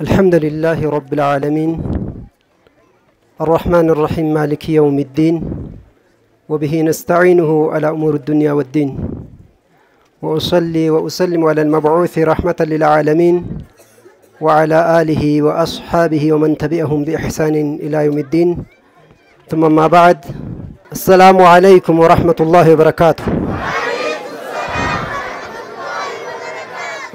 الحمد لله رب العالمين الرحمن الرحيم مالك يوم الدين وبه نستعينه على أمور الدنيا والدين وأصلي وأسلم على المبعوث رحمة للعالمين وعلى آله وأصحابه ومن تبعهم بإحسان إلى يوم الدين ثم ما بعد السلام عليكم ورحمة الله وبركاته.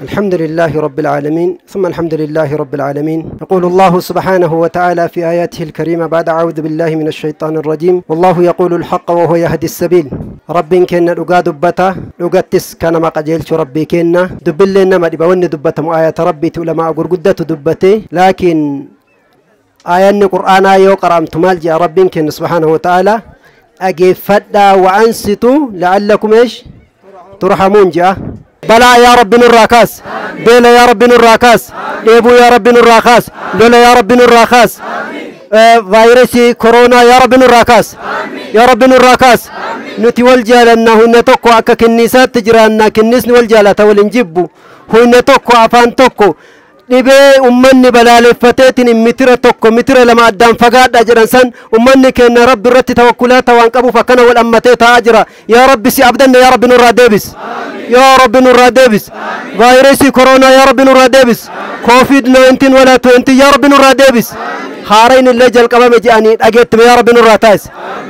الحمد لله رب العالمين ثم الحمد لله رب العالمين. يقول الله سبحانه وتعالى في آياته الكريمة بعد أعوذ بالله من الشيطان الرجيم والله يقول الحق وهو يهدي السبيل. رب كنا لقا دبتا لقتس كان ما قجلت ربي كنا دبل لنا ما دبون دبتا آيات ربي تولما أقول قدة دبتي لكن آيات القرآن آية قرأت مال جاء رب كنا سبحانه وتعالى أجفدا وأنصتوا لعلكم إيش ترحمون. جاء بلا يا رب نراكاس بلا يا رب نراكاس ديبو يا رب نراكاس لولا يا رب نراكاس فيروس كورونا يا رب نراكاس يا رب نراكاس نتي والجالنا هن توكو أكا كنيسات تجرانا كنيس والجالة والنجيبو هن توكو أفان توكو dhibee ummanni balaaleffateetiin mitira tokko mitira lama addaan fagaadha jedhan san ummanni keenya rabbi irratti tawakkulaata waan qabuuf akkana wal ammatee taa'aa jira. Yaa rabbi si abdanne yaa rabbi nurraa deebis yaa rabbi nurraa deebis vaayirasii koronaa yaa rabbi nurraa deebis koovid 19 wala 20 yaa rabbi nurraa deebis haarayn illee jalqabame jedhanii dhageettime yaa rabbi nurraa taas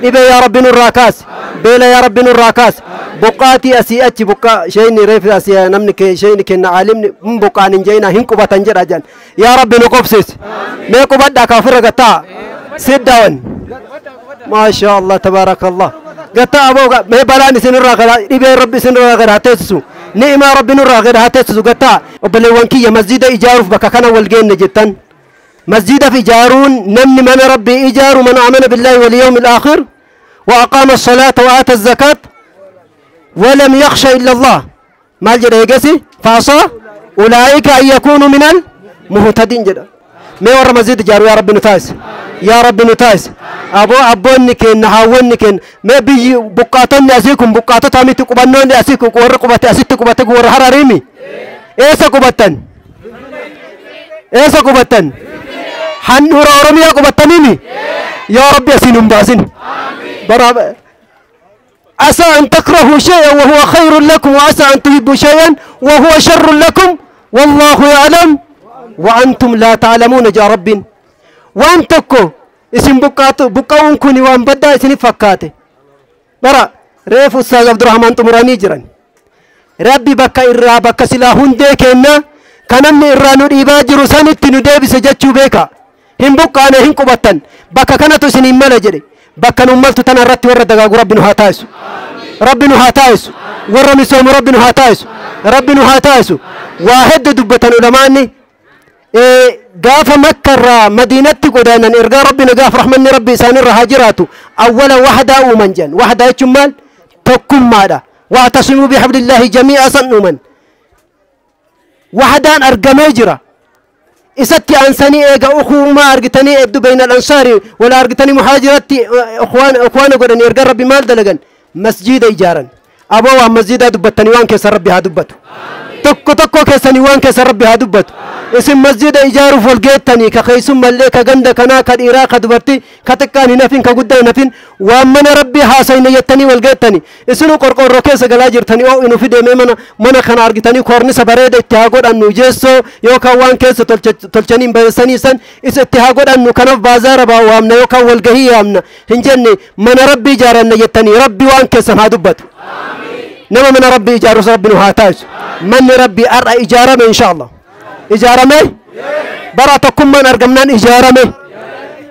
dhibee yaa rabbi nurraa kaas beela yaa rabbi nurraa kaas buqqaatii asii achi buqqaa shayni reefi asii namni shayni kenna caalimni hin buqqaan hin jeena hin qubatan jedha jedhan yaa rabbi nu qubsiis mee qubadhaa kaafirra gattaa siddawan maashaa allah tabaarakallah gattaa aboo mee balaan isinirraa gada dhibee rabbi isinirraa gada haa teessisu ni'imaa rabbi nurraa gada haa teessisu gattaa obboleewwan kiyya masjida ijaaruuf bakka kana wal geenne jettan masjida fi ijaaruun namni mana rabbii ijaaru man amana billaahi wal yawmil aakhir wa aqaama as-salaata wa aata az-zakaat ولم يخشى إلا الله ما الجد يجسي فعصى أولئك أن يكونوا من المهتدين جدا ما ورا مزيد جارو يا رب نتاس يا رب نتاس أبو أبونك نهاونك ما بيجي بقاتن أسيكم بقاتة تامي تقبلون أسيكم ورقبة أسيك تقبتك ورهراريمي إيه سقبتن إيه سقبتن حنور أورمي قبتنيني يا رب يسينهم باسين برا عسى أن تكرهوا شيئا وهو خير لكم وعسى أن تحبوا شيئا وهو شر لكم والله يعلم وأنتم لا تعلمون. جاء رب وأن تكو اسم بقات بقاون كوني وأن بدا اسم فكاته برا ريف أستاذ عبد الرحمن تمراني جرا ربي بكا إرى بكا سلاهون ديكينا كنمني إرى نور إباجر سنة ندي بسجتشو بيكا هم بقانا هم قبطن بكا كانت سنين ملجري bakka nu maltu tana irratti warra dagaagu rabbi nu haa taasisu rabbi nu haa taasisu warra misoomu rabbi nu haa taasisu rabbi nu haa taasisu waa hedduu dubbatan ulamaanni gaafa makka irraa madiinatti godaanan ergaa rabbi nu gaaf rahmanni rabbi isaanirra haa jiraatu awwala wahdaa uuman jedhan wahdaa jechuun maal tokkummaadha واعتصموا بحبل الله جميعا san uuman wahdaan argamee jira isatti aansanii eega ukumaa argitanii eebdu bayna al-ansaari wala argitanii muhaajiratti ukhwaana godhanii erga rabbi maal dalagan masjida ijaaran aboo waan masjidaa dubbattanii waan keessan rabbi haa dubbatu tokko tokko keessanii waan keessan rabbi haa dubbatu isin masjida ijaaruuf wal geettanii ka keessummallee ka ganda kanaa ka dhiiraa ka dubartii ka xiqqaan hin hafin ka guddaa hin hafin waan mana rabbii haasayne jettanii wal geettanii isinuu qorqoorroo keessa galaa jirtanii oo inu fideemee mana kana argitanii koornisa bareeda itti haa godhannu jeessoo yookaan waan keessa tolchanii hin bareessanii san isa itti haa godhannu kanaaf baazaara waamna yookaan walgahii yaamna hin jenne mana rabbii ijaaranna jettanii rabbi waan keessan haa dubbatu nama mana rabbii ijaarus rabbi nu haa taasisu manni rabbii har'a ijaarame insha Allah ijaarame bara tokkummaan argamnaan ijaarame